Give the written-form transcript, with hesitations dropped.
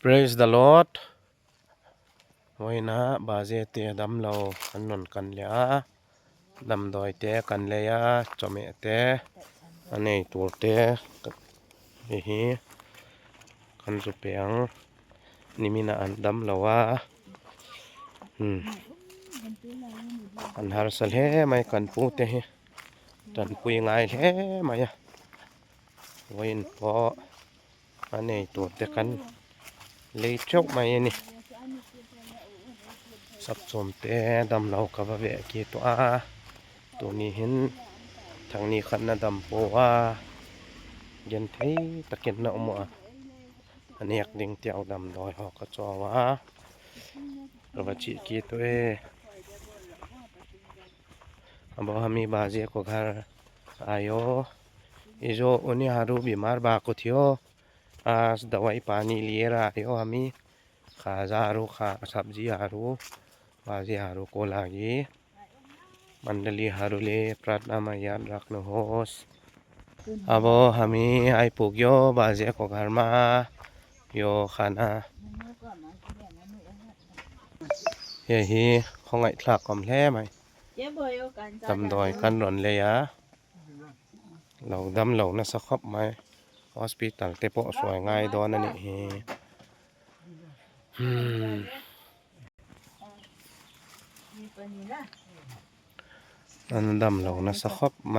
Praise the Lord ไว้นะบาเจเตดำเราอันนนกันเลยดำดอยเตกันเลยจอมเตอันนี้ตัวเตฮีกันสุเปียงนี่มีนะอันดำเราอันหาสลเฮไม่กันปูเตฮจันปุยง่ายเฮไม่ไว้พออันนี้ตัวเตกันเลยจกไม่นี่สับสมเตดำเรากับเวกีตัวนี้เห็นทางนี้ขันนะดำโปยันไทยตะเกียนนะมัวอันนี้อยากดึงเตียวดำดอยหอกกระจอระบจิกีตัวअब हामी बाजेको घर आयो हिजो उनीहरू बिमार भएको थियो आज दवाई पानी लिएर आयो हामी खाजाहरू सब्जीहरू बाजेहरूको लागि मण्डलीहरूले प्रार्थनामा याद राख्नुहोस् अब हामी आइपुग्यो बाजेको घरमा यो खाना यही खङै थ्ला कमले maiดำดอยกันรอนเลยเราดำเรานะสักครบไหมฮอสพิทัลเตโปสวยง่ายดอนนั่นนี่อันดำเรานะสักครบไหม